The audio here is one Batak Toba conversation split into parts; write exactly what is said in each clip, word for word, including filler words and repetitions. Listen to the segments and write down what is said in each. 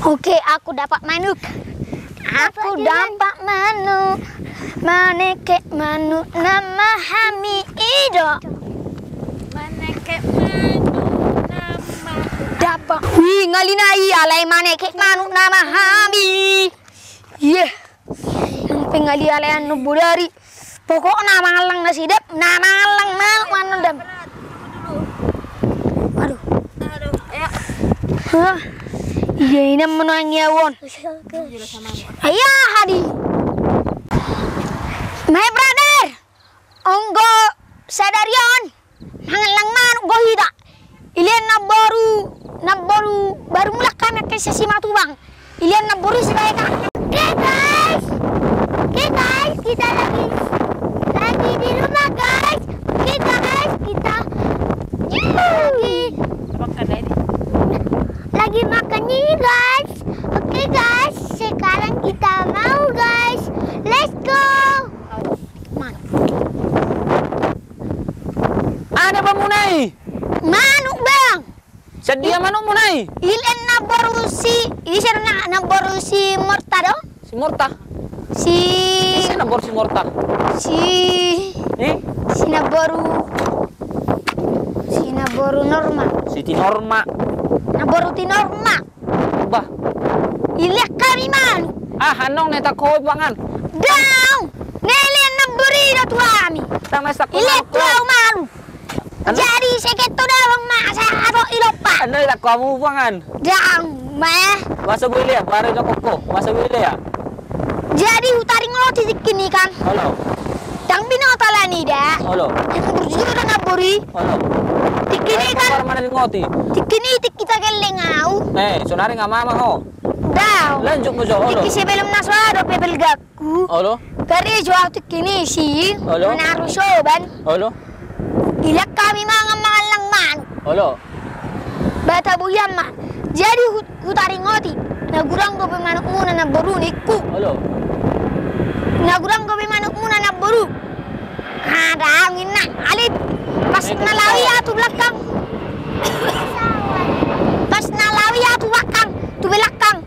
Oke, aku dapat manuk. Aku dapat manuk. Manekek manuk nama hami i do. Manekek manuk nama. Dapat. Wih, ngalina i alai manekek manuk nama hami. Iya. Nang pe ngali alai annon bodari. Pokokna mangallang na sidap, na mangallang manuk mannon dam. Aduh. Hah? Iya, ina mano angi ahu on. Iya, hadi. My brother. Onggo sadari on. Mangallang manuk do hita. Ilean namboru, namboru baru mulak hami angka sian Simatupang. Ilean namboru si bae ka. Oke guys. Oke guys, kita lagi, lagi di rumah guys. Oke guys, kita lagi, lagi makan ini guys. Oke guys, sekarang kita mau guys. Let's go. Manuk. Aha namuna i? Manuk, Bang. Sadia manukmuna i? Ilean namboru si, ise do na, namboru si Morta do? Si Morta? Si. Ise namboru si Morta? Si. Eh? Si namboru. Si namboru Norma. Si Tinorma. Namboru Tinorma. Bah. Ilean hami manuk. Ah, annon na itakko ho i pangan. Daong. Na ilean namboru i do tu hami. Ilean tu ahu manuk. Jadi seket ho daong ma, sai atok i lompa. Annon itakko hamu pangan. Daong ma. Masa gue ilean, baru itakko ho. Masa gue ilean. Jadi hutaringoti tingki ni kan. Olo. Ndang binoto ala ni da. Olo. Yang burju do namboru i. Olo. Tingki ni kan. Tingki ni tingki tagalleng ahu. Eh, sonari nga mama ho. Daong. Lanjut mo jo, olo. Tingki sebelum na so adong pe belgakku. Olo. Karejo ahu tingki ni si. Olo. Manaru soban. Olo. Ilean hami mangan mangallang manuk. Olo. Ba tabohian ma. Jadi hu-, hutaringoti. Na godang dope manukmuna namboru ningku. Olo. Na godang dope manukmuna namboru. Ada angin na. Alit. Pas na lawi ahu tu belakang. Pas na lawi ahu tu belakang. Tu belakang.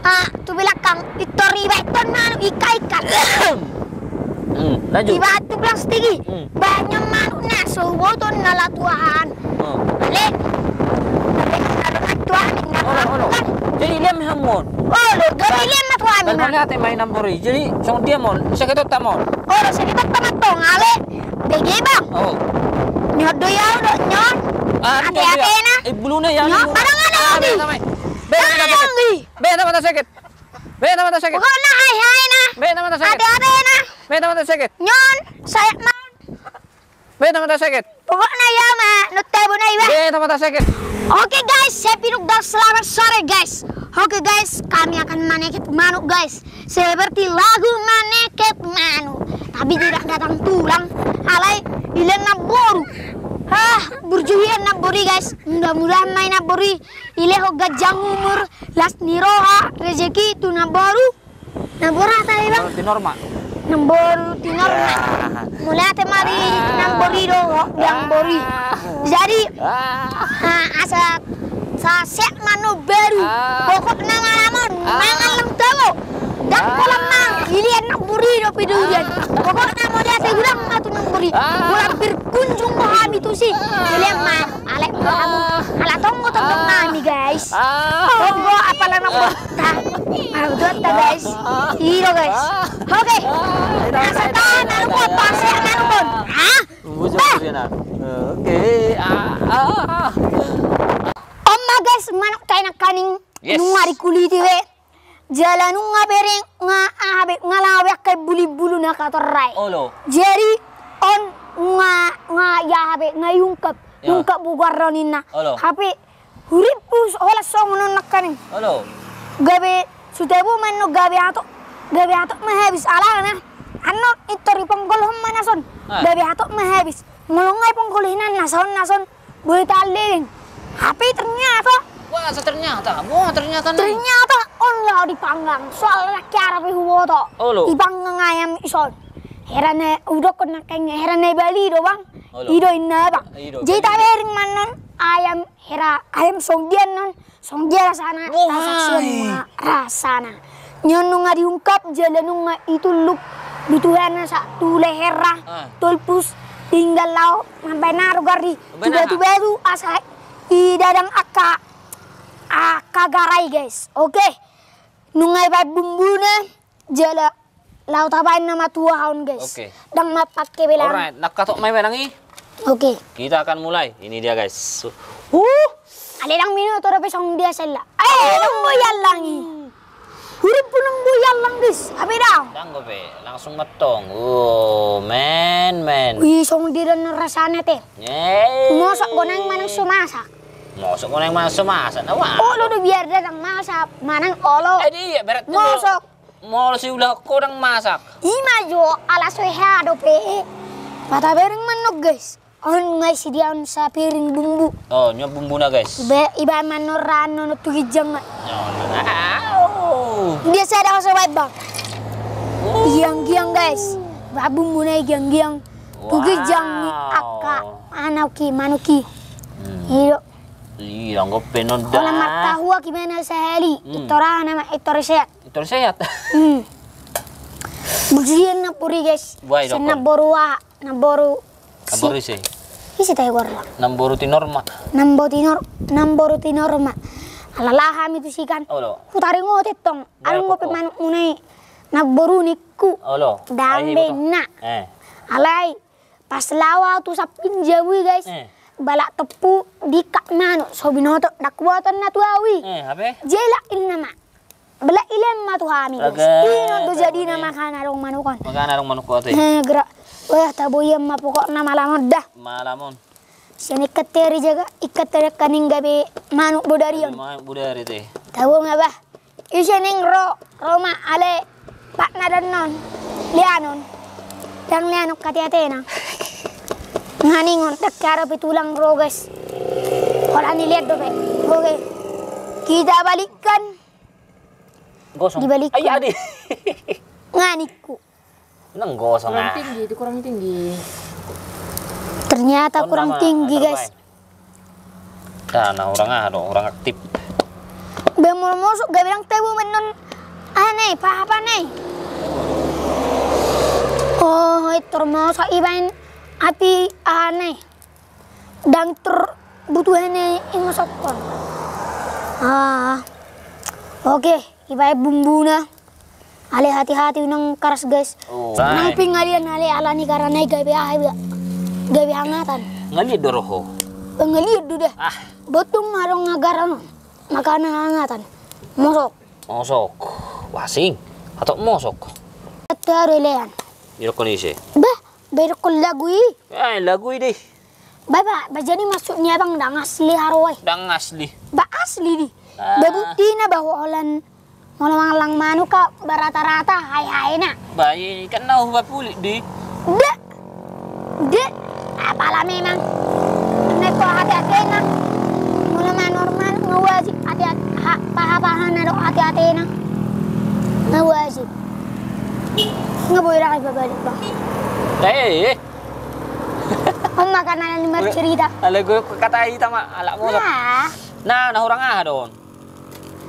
Ah, tu belakang. Itor ibaen manuk ika-ika. Hmm, lanjut. Ibaen tu plastik i. Hmm. Baen manuk na so huboto na latuan. Oh. Ale. Ale na latuan. Olo, olo. Jadi ilean ma hamu on. Olo, gabe ilean ma tu hami ma. Mauliate ma i namboru i. Jadi songon dia ma on. Saketonta ma on. Olo, saketonta ma tong ale. Bege bang. Oh. Nyon do i ahu do nyon. Ate-ate na. Eh, buluna i ahu. Nyon barang ada lagi. Be, be, be. Be, nama tak sakit. Be, nama tak sakit. Pokokna hai-hai na. Be, nama tak sakit. Ate-ate na. Be, nama tak sakit. Nyon, saya ma. Be, nama tak sakit. Pokokna ia ma, nuntabu na iba. Be, nama tak sakit. Oke guys, saya Pinuk dan selamat sore guys. Oke guys, kami akan manekek manuk guys. Seperti lagu manekek manuk. Tapi tidak datang tulang. Alai, ilean namboru. Hah, burju ilean namboru i guys. Mudah-mudahan ma i namboru i. Dilehon ganjang umur. Las ni roha, rezeki tu namboru. Namboru aha tadi bang? Namboru Tinorma. Namboru Tinorma. Ya. Mauliate ma di namboru i do, namboru i. Ah. Jadi, ah, asa, asa sehat ma namboru. Ah. Pokokna malam on, ah, mangallang tabo. Ndang pola ma, ilean namboru i dope durian. Ah. Pokokna mauliate godang ma tu namboru i. Ah. Molo berkunjung ma hami tusi. Ilean ma. Alai molo hamu, ala tonggo tonggo nami guys. Ah. Tonggo apala nang botta. Ah, botta guys. Iro guys. Oke. Asa tahan anu botta, sehat anu bon. Hah? Oke. Ah, ah. On ma guys, manuk tainang kaning. Yes. Nunga dikuliti be. Jala nunga bereng nga aha be, nga laho be angka imbulu-imbulu na katorra i. Olo. Jadi on nga, nga i aha be, nga iungkap. Ya. Iungkap bogoarna ninna. Olo. Hape hurippu holan songon on nangkaning. Olo. Gabe sutabo ma annon gabe atok, gabe atok ma habis alana. Annon intor iponggolhon ma na son. Eh. Gabe atok ma habis. Molo nga iponggol hinan na son, na son. Boi taleleng. Hape ternyata. Wah, ternyata. Wah, ternyata nih. Ternyata on laho dipanggang. Soalna kiara pe huboto. Olo. Dipanggang ayam ison. Hera na hudokkon nangkaning hera na i bali do bang. Olo. I do inna bang. I do. Jadi tabereng ma annon ayam hera ayam songon dia annon. Songon dia rasana, wah, tasaksion ma rasana. Nion nunga diungkap, jala nunga itulluk butuhana sahat tu leherna, ah, tolpus, tinggal laho mambaen aru gari. Mambaen aha? Tu batu-batu, asa didadang angka, angka gara i, guys. Oke. Nunga dibaen bumbuna, jala laho tabaen nama tu aha on, guys. Oke. Ndang mangke be lang. Alright, nangkatok ma i manang i. Oke. Kita akan mulai. Ini dia, guys. Huh. Alai ndang binoto dope songon dia sella. Eh, ndang boi allang i. Hurip pun ndang boi allang, guys. Ape da? Ndang dope, langsung metong. Oh, men, men. Wih, songon dia do annon rasana, te. Yeay. Mosok do naeng manang so masak. Mosok do naeng manang so masak. Na wah. Olo do biar da ndang masak, manang olo. Eh, dia, berat tu. Mosok. Molo siulahon ho ndang masak. Ima jo, ala so hea dope. Mata bereng manuk, guys. On ngai sidiaon sapiring bumbu. Oh, nion bumbuna, guys. Iba, iba manora nono tu ginjang, Mak. Nono. Au. Dia sada masa baik, Bang. Oh. Giang-giang, guys. Ba bumbuna giang-giang. Tu ginjang ni, wow, angka anak i, manuk i. Hmm. Iyo. Iya, anggo pe non da. Ola martahua ki mana sahali. Hmm. Itor aha nama, itor sehat. Itor sehat. Hmm. Bujian na puri, guys. Wah, i do. Sen na boru aha, na boru. Na boru ise? Ise tahe goarna? Na boru Tinorma. Na boru Tinor-, na boru Tinorma. Ala laho hami tusi kan. Olo. Hutaringote tong. Baru adong dope manukmuna i. Na boru ningku. Olo. Dambe na. Eh. Alai. Pas laho ahu tu samping jabu i, guys. Eh. Balak tompu diikat manuk, so binoto, ndang huboto annon tu ahu i. Eh, hape? Jelak inna ma. Balak i lean ma tu hami, guys. Astaga. Ino do jadina, makana adong manuk on. Makana adong manuk on, te. Eh, gerak. Wah, taboian ma pokokna malam on da. Malam on. Sian ingkon teri jaga, ingkon teri angka ning gabe manuk bodari on. Manuk bodari, te. Tabo ma bah. Ise ning ro, ro ma ale, patna do annon, leanon. Ndang leanon ate-atena. Nga ningon, ndang hea dope tulang ro, guys. Holan dilean dope. Oke. Kita balikkan. Gosong. Dibalikkan. Ai, adi. Nga ningku. Nang gosong. Kurang ah. Tinggi, itu kurang tinggi. Ternyata kurang tinggi, guys. Dah, na hurang aha do, hurang aktif. Be molo mosok gabe ndang tabo annon. Aha na i, paha-paha na i. Oh, i tor mosok ibaen api aha na i. Ndang tor butuhana i mosokkon. Ah. Oke, ibaen bumbuna. Ale hati-hati unang karas, guys. Oh. Nang pingalian ale alani karana i gabe aha iba. Gabe hangatan. Ngaliat do roho. Pingalian do dah. Ah. Botung adong hangatan. Makana hangatan. Mosok. Mosok. Wasing. Atau mosok. Atau lean. Didokkon ise? Bah. Ba didokkon lagu i. Eh, lagu i deh. Ba, ba, ba, jadi maksudnya bang ndang asli haroe. Ndang asli. Ba asli di. Ah. Ba buktina ba holan molo mangallang manuk ka barata-rata hae-haena. Ba i kan na huba pulik di. Nda. Nda. Apala memang. Neko hati-hatina. Molo manor manuk nga wajib hati-hati, ha, paha-pahana do hati-hatina. Nga wajib. Nga boi ra iba balik bang. Eh. On ma kan ala ni marcerita. Ala gue kata ita ma ala mosok. Nah, na hurang aha do on?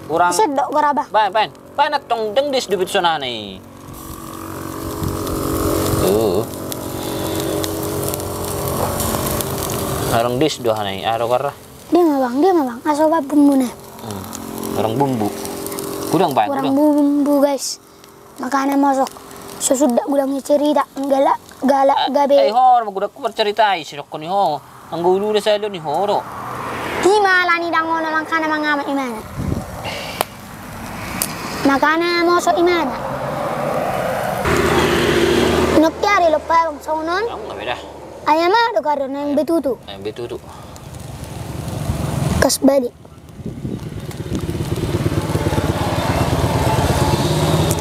Hurang. Sedok goraba. Baen, baen. Baen attong dengdis dubit sonana i. Tuh. Hurang dis do hana i. Aro garra. Dia ma bang, dia ma bang. Aso babun muna. Hmm. Hurang bumbu. Hurang baen. Hurang bumbu guys. Makana mosok so suda godang i cerita, galak, galak gabe. Eh, ho, ma godang ku marcerita i, sidokkon i ho. Anggo ulu da salo ni ho do. Ima alani dang ono makana mangamat imana. Makana mosok imana. Nokkiari lompa bang songon on. Ayam ma do karo na yang betutu. Ayam betutu. Kas balik.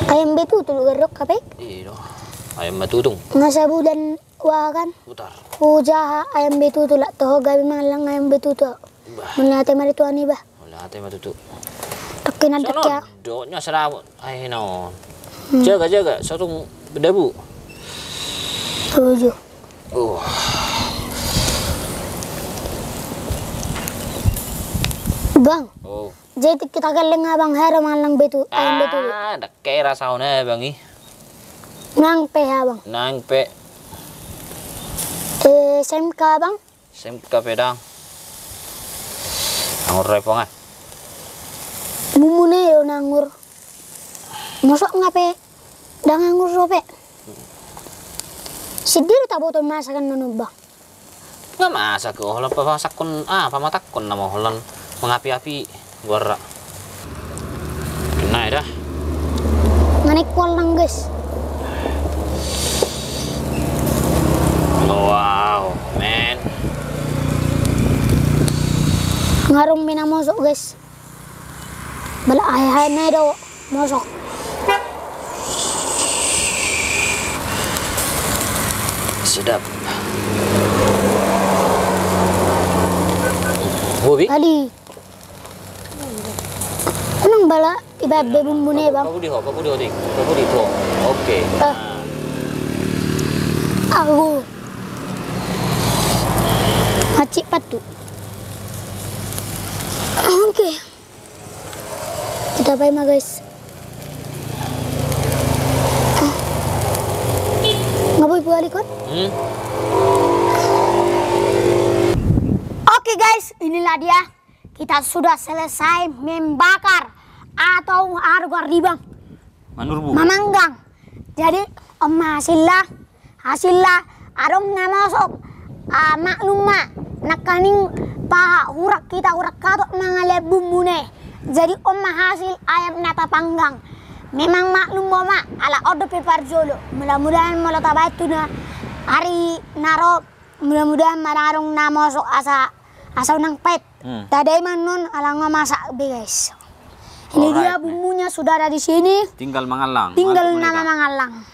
Ayam betutu do garrok kape? Iya do. Ayam betutu. Nga sabulan wa kan? Putar. Hujaha ayam betutu lak toho gabe mangallang ayam betutu. Bah. Mauliate ma di Tuhan i bah. Mauliate ma tutu. Tokkinan tokkinan. Dok nya sarabu. Ai naon. Hmm. Jaga, jaga, sotung bedabu. Tujuh. Oh. Bang. Oh. Jadi tingki tageleng abang, hera mangallang betu, ayam betu. Ah, ndang hera saon, eh, bang, i. Nang pe, abang. Nang pe. Eh, S M K, bang. S M K pe ndang. Anggur rai pongan. Bumbune do na anggur. Mosok nga pe ndang anggur dope. Siddi do taboto masak annon, bang. Nga masak, holan pamasakkon, ah, pamatakkon nama holan mangapi-api. Guarra. Kena ya dah. Nga naeng kuallang, guys. Wow, man. Nga adong be na mosok, guys. Bala ahe-ahe na do mosok. Sedap. Bobi? Kali. Unang bala ibabe bumbune, bang. Pabudi ho, pabudi ho, dik. Pabudi ho. Oke. Eh. Aku. Macik patu. Oke. Kita pai ma, guys. Ah. Nga boi buali kon? Hmm. Oke, guys, inilah dia. Kita sudah selesai membakar atau argo ardi, bang. Manurbu. Mamanggang. Jadi, on ma hasilna, hasilna adong na mosok, ah, maklum ma, nangkaning pahurak hita, hurak hatop mangalean bumbune. Jadi, on ma hasil ayam na tapanggang. Memang maklum ma, ala on dope parjolo. Mudah-mudahan molo tabaen tu na ari na ro, mudah-mudahan ma adong na mosok asa, asa unang pait. Hmm. Tadai ma annon, ala nga masak be, guys. Ini dia bumbunya sudah ada di sini. Tinggal mangallang. Tinggal nama mangallang.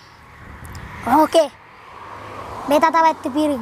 Oke. Beta tabaen tu piring.